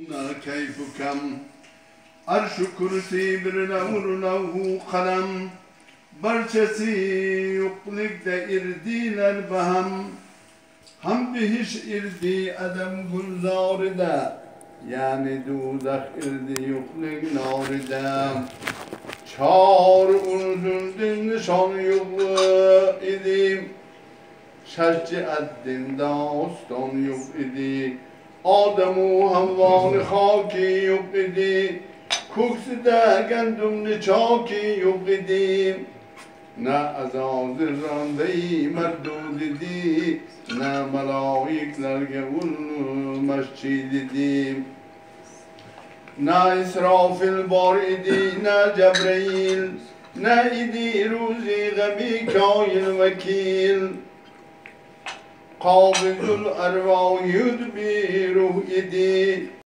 Kayfu kam arshu kursi birla lavhu qalam barchasi yo'qlikda irdilar baham ham behish irdi adam gulzorida, ya'ni do'zax irdi yo'qlik norida. Chor unzundin nishon yo'q idi, shash addin doston yo'q idi. Odamu Havvoni xoki yo'q edi, ko'ksida gandumni choki yo'q edi. Na azozil ronday mardud edi, na maloiklarga ul masjid edi. Na Isrofil bor edi, na Jabrail, na idi ruzi g'ami vakil. Qabidul arvoh yudbiruh idi,